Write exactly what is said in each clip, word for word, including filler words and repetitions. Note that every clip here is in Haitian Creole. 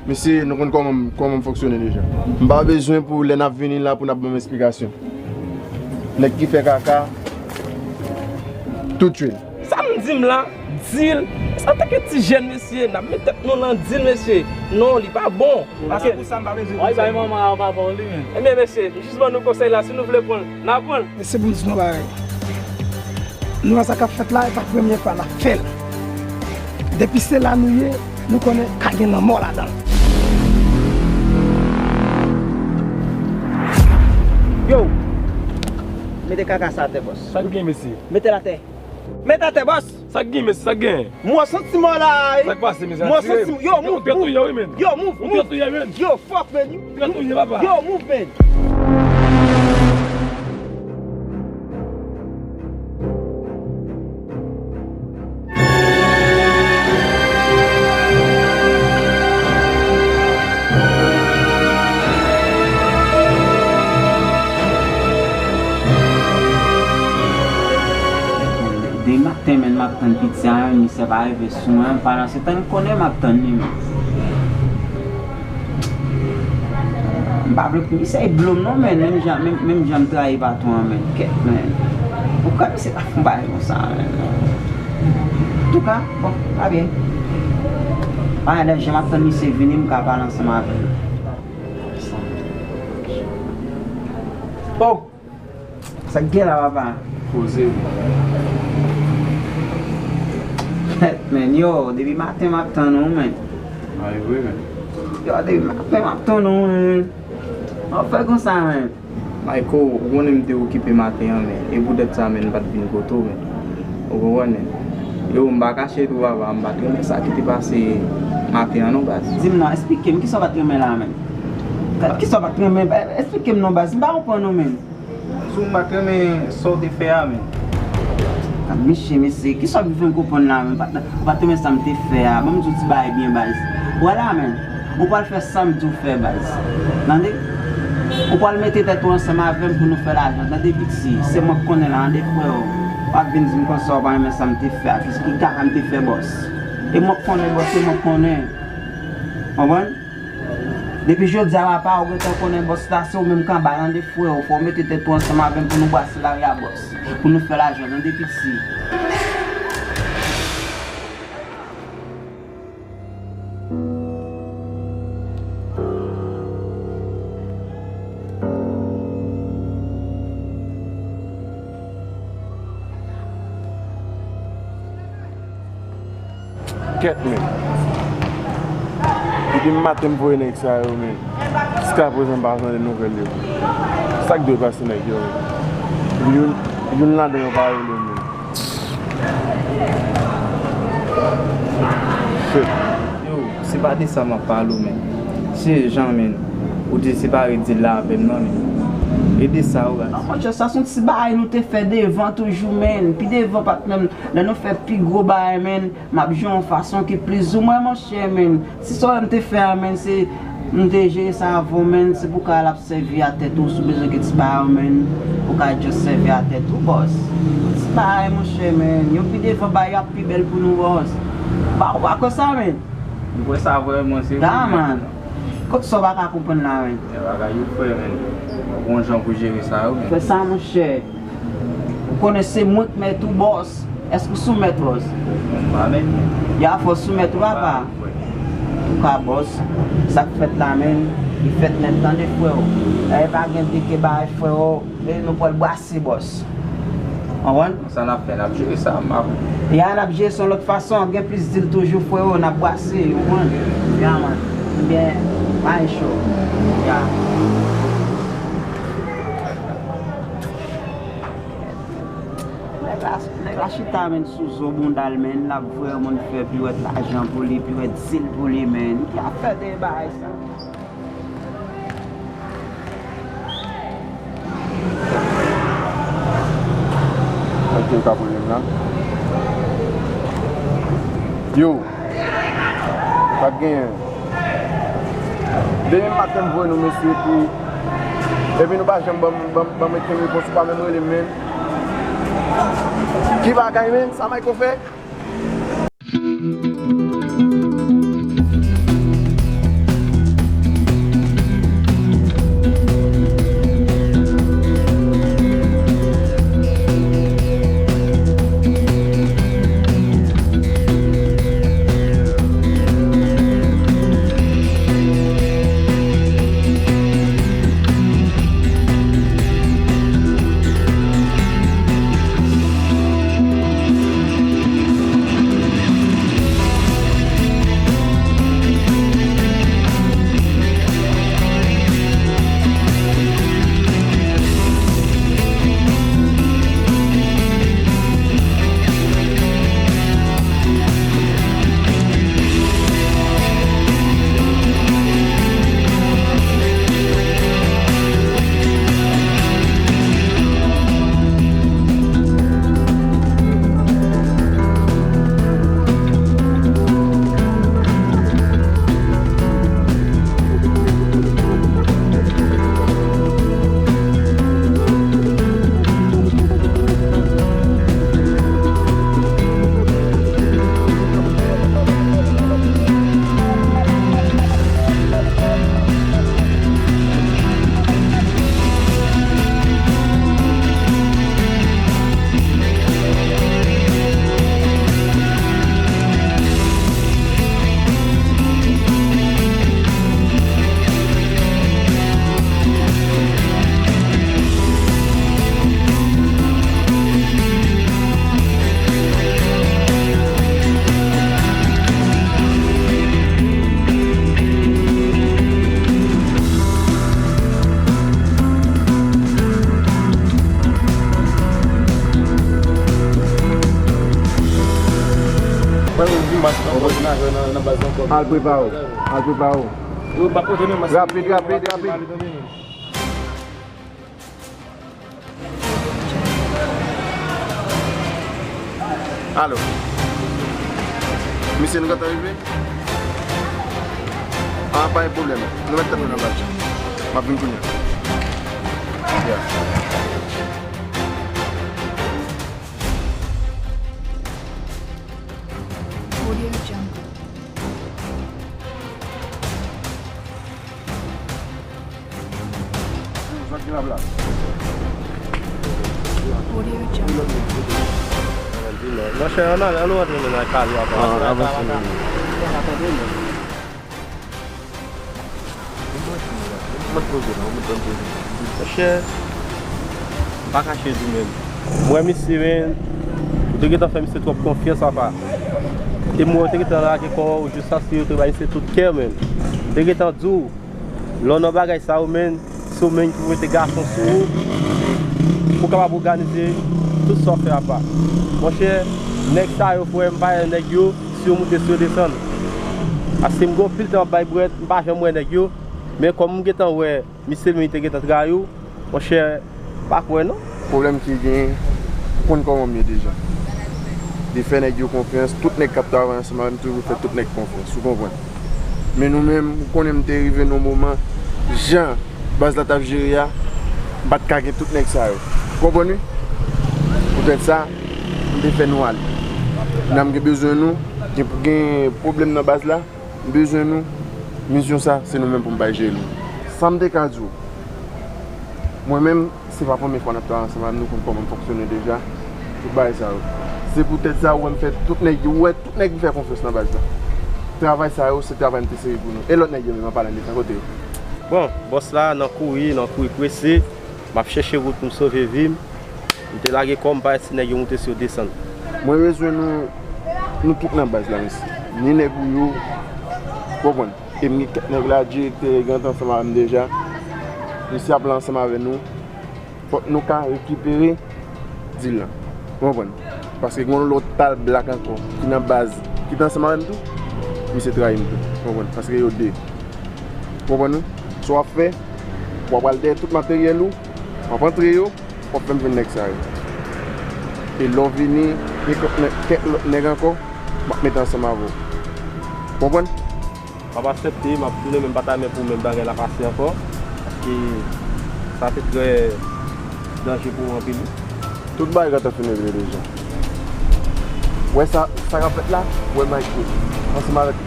Mesye, nou konn kòman m, kòman m fonksyone deja. M pa bezwen pou lè n ap vini la pou n ap ban m esplikasyon. Nèg ki fè kaka, tou tchwe l. Sa m di m la, dil. Antanke ti jèn, mesye, n ap met tèt nou nan dil, mesye. Non, li pa bon. Paske pou sa m pa bezwen. Ay, bay manman an pa bon li menm. Ebyen, mesye, jis ban nou konsèy la, si nou vle pran l, n a pran l. Mesye, pou m di nou bagay. Nou wè sa k ap fèt la, e pa premye fwa n ap fè l. Depi se la nou ye, nou konnen ka gen lanmò ladan l. Yo! Mete kaka sa atè, bòs. Sa k gen, mesye? Mete l atè. Mete atè, bòs. Sa k gen, mesye? Sa k gen? Mwen santi mò la, wi. Sa k pase, mesye? Mwen santi, yo, mouv, mouv. Yo, mouv, mouv. Yo, fuck, man. Yo, mouv, man. Depi maten, menn, m ap tann piti a, menn, misye pa rive sou mwen, pandan se tan m konnen m ap tann li, menn. M pa vle pou misye blo m non, menn, menm jan, menm, menm jan m trayi patwon an, menn. Kèt, menn. Poukwa misye ta fè yon bagay konsa, menn? Antouka, bon, pa byen. Pa gen lè jan m ap tann misye vini, m ka pale ansanm avè l. Oh! Sa k gen la, papa? Koze. Fèt, menn, yo, depi maten m ap tann ou, menn. Ay, vre, menn. Yo, depi maten m ap tann ou, menn. An fè konsa, menn. Mayko, ou konnen m te okipe maten an, menn. E poutèt sa, menn, m pa t vin kote w, menn. Ou konprann, menn? Yo, m pa kache tou, papa, m pa t renmen sa ki te pase maten an, non, baz. Di m non, esplike m, kisa w pa t renmen la, menn? Kisa w pa t renmen? Esplike m non, baz, m pa konprann non, menn. Sou m pa t renmen sa w te fè a, menn. Gad mesye, mesye, kisa w vin fè m konprann la, menn? Ou pa t, ou pa t renmen sa m te fè a. Ban m di w ti bagay byen, baz. Ou wè la, menn, ou pral fè sa m di w fè, baz. Tande? Ou pral mete tèt ou ansanm avè m pou nou fè lajan. Tande, piti? Se mwen k konnen la, tande, freo. W ap vin di m konsa w pa renmen sa m te fè a. Ki, ki kaka m te fè, bòs? E mwen k konnen, bòs, e mwen k konnen. Konprann? Depi jodi a, papa, ou gentan konnen bòs la, se ou menm k anba, tande, freo. Fò w mete tèt ou ansanm avè m pou nou brase lari a, bòs. Pou nou fè lajan, tande, piti. Kèt, menn. Depi maten m voye nèg sa yo, menn. Jiskaprezan m pa tande nouvèl yo. Sa k dwe pase nèg yo, menn? Youn, youn ladan yo pa rele m, menn. Shit. Yo, se pa de sa m ap pale w, menn. Se jan, menn, ou te separe dil la avè m nan, menn. E de sa, wi, baz. Non, monchè, sa se yon ti bagay nou te fè devan toujou, menn. Pi devan, patnè m, lè nou fè pi gwo bagay, menn, m ap jwe yon fason ki plizoumwen, monchè, menn. Si sa w wè m te fè a, menn, se m te jere sa avè w, menn, se pou ka l ap sèvi a tèt ou, si w bezwen kèk ti bagay, menn, ou ka just sèvi a tèt ou, bòs. Ti bagay, monchè, menn. Yo pi devan, bagay yo ap pi bèl pou nou, bòs. Ba, ou pa kwè sa, menn? M kwè sa vrèman, se vre, menn. Kote sa w pa ka konprann la, menn? Men bagay yo frè, menn. Gon jan pou jere sa yo, menn. Fè sa, monchè. Ou konnen se mwen k mèt ou, bòs. Èske w soumèt, bòs? M pa mèt, menn. Ya, fò w soumèt ou, papa. Antouka, bòs, sa k fèt la, menn, li fèt nèt, tande, freo. E pa gen de ke bagay, freo. E nou pral brase, bòs. Konprann? Sa n ap fè, n ap jere sa, m ap. Ya, n ap jere sa yon lòt fason, gen plis dil toujou, freo, n ap brase, ou konprann? Ya, man. Ebyen, pa gen cho. Ya. Nèg la, nèg la chita, menn, sou zo bounda l, menn, l ap voye moun fè piwèt lajan pou li, piwèt dil pou li, menn. Ki afè de bagay sa? Èske yo ka pran nèg la? Yo! Pa t genyen. Depi maten m voye nou mesye pou, epi nou pa janm ban m, ban m, ban m okenn repons, ou pa menm rele m, menn. Ki bagay, menn? Sa Mayko fè? Al prepare w. Al prepare w. Rapid, rapid, rapid. Alo. Mesye, nou gentan rive? Ah, pa gen pwoblèm. Nou mèt tèt nou nan baz. M ap vin kounye a. Yeah. Audio Jungle. Sa ki la bla? Audio Jungle. Monchè, ann al, ann nou rantre nan kay la, papa. Ah, avanse. Monchè, m pa kache di w, menn. M wè misye, menn, ou te gentan fè misye twòp konfyans, papa. E m wè ou te gentan lage kò w jiskaske ou te bay misye tout kè w, menn. M te gentan di w, lè w nan bagay sa yo, menn, se ou menm ki pou mete gason sou ou, pou w kapab òganize tout sa w fè apa. Monchè, nèg sa yo, frè m, pa wè nèg yo, si yo moute, si yo desann. Paske m gen anpil tan m ap bay bwèt, m pa janm wè nèg yo, men kòm m gentan wè misye menm li te gentan trayi w, monchè, pa kwè non. Pwoblèm ki genyen, ou konn kòman m ye deja. De fè nèg yo konfyans, tout nèg k ap travay ansanm avè m toujou fè tout nèg konfyans, ou konprann? Men nou menm, ou konnen m te rive nan yon moman, jan baz la t ap jere a, m pa t ka gen tout nèg sa yo. Ou konprann wi? Poutèt sa, m te fè nou ale. Nan m gen bezwen nou, gen, gen pwoblèm nan baz la, m bezwen nou, misyon sa, se nou menm pou m bay jere l. Sa m te ka di w, mwen menm, se pa premye fwa n ap travay ansanm avè m, nou konn kòman m fonksyone deja, tout bagay sa yo. Se poutèt sa, ou wè m fè tout nèg, ou wè tout nèg m fè konfyans nan baz la. Travay sa yo, se travay m te sere pou nou. E lòt nèg yo menm, an palan de sa, kote yo? Bon, bòs la nan kouri, nan kouri prese. M ap chèche wout pou m sove vi m. M te lage kò m, m pa wè si nèg yo moute, si yo desann. Mwen bezwen nou, nou tout nan baz la, mesye. Ni nèg ou yo, konprann. E m gen kèk nèg la, direktè Grant ansanm avè m deja. Misye ap la ansanm avè nou. Fòk nou ka rekipere dil la. Ou konprann? Paske gen yon lòt pal blak ankò ki nan baz, ki te ansanm avè m tou. Misye trayi m tou. Ou konprann? Paske yo de. Ou konprann wi? Sa w ap fè, w ap al dèyè tout materyèl ou, w ap antre yo, w ap fè m jwenn nèg sa yo. E lè w vini, gen kèk nèg, kèk lòt nèg ankò, m ap mete ansanm avè w. Ou konprann? M ap aksepte, m ap tounen, men m pa ta renmen pou menm bagay la pase ankò. Paske sa te trè danje pou ou anpil, wi. Tout bagay gentan fin regle deja. Wè sa, sa k ap fèt la? Wè Mike yo ansanm avèk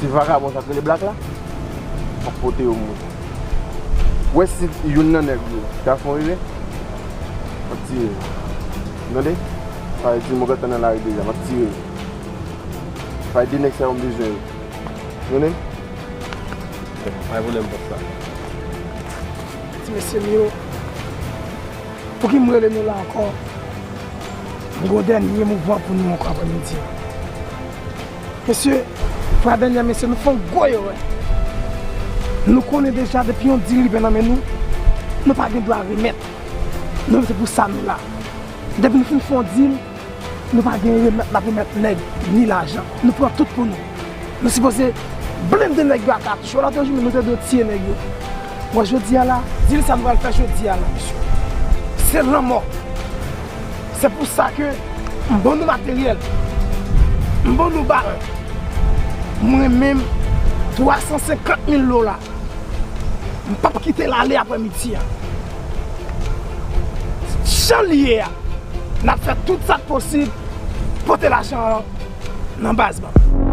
ti vagabon sa k rele Black la, m ap pote yo mwen. Wè si youn nan nèg yo ta fè yon erè, m ap tire l. Tande? Sa vle di mwen gentan nan lari deja, m ap tire l. Fay de nèg sa yo m bezwen yo. Tande? Pa gen pwoblèm, bòs la. Ti mesye m yo, pouki m rele nou la ankò? M gen yon dènye mouvman pou nou ankò aprèmidi. Mesye, frè Daniel, mesye, nou fè yon gwo erè. Nou konnen deja depi yon dil rive nan men nou, nou pa gen dwa remèt. Nou, se pou sa nou la. Depi nou fin fè yon dil, nou pa gen remèt n ap remèt nèg ni lajan. Nou pran tout pou nou. Nou sipoze blende nèg yo ak katouch. Wè lòt jou, nou te dwe tiye nèg yo. Bon, jodi a la, dil sa nou pral fè jodi a la, mesye, se lanmò. Se pou sa ke m ban nou materyèl, m ban nou bal. Mwen menm, twa san senkant mil dola. M p ap kite l ale aprèmidi a. Jan l ye a, n ap fè tout sa k posib, pote lajan an nan baz ban m.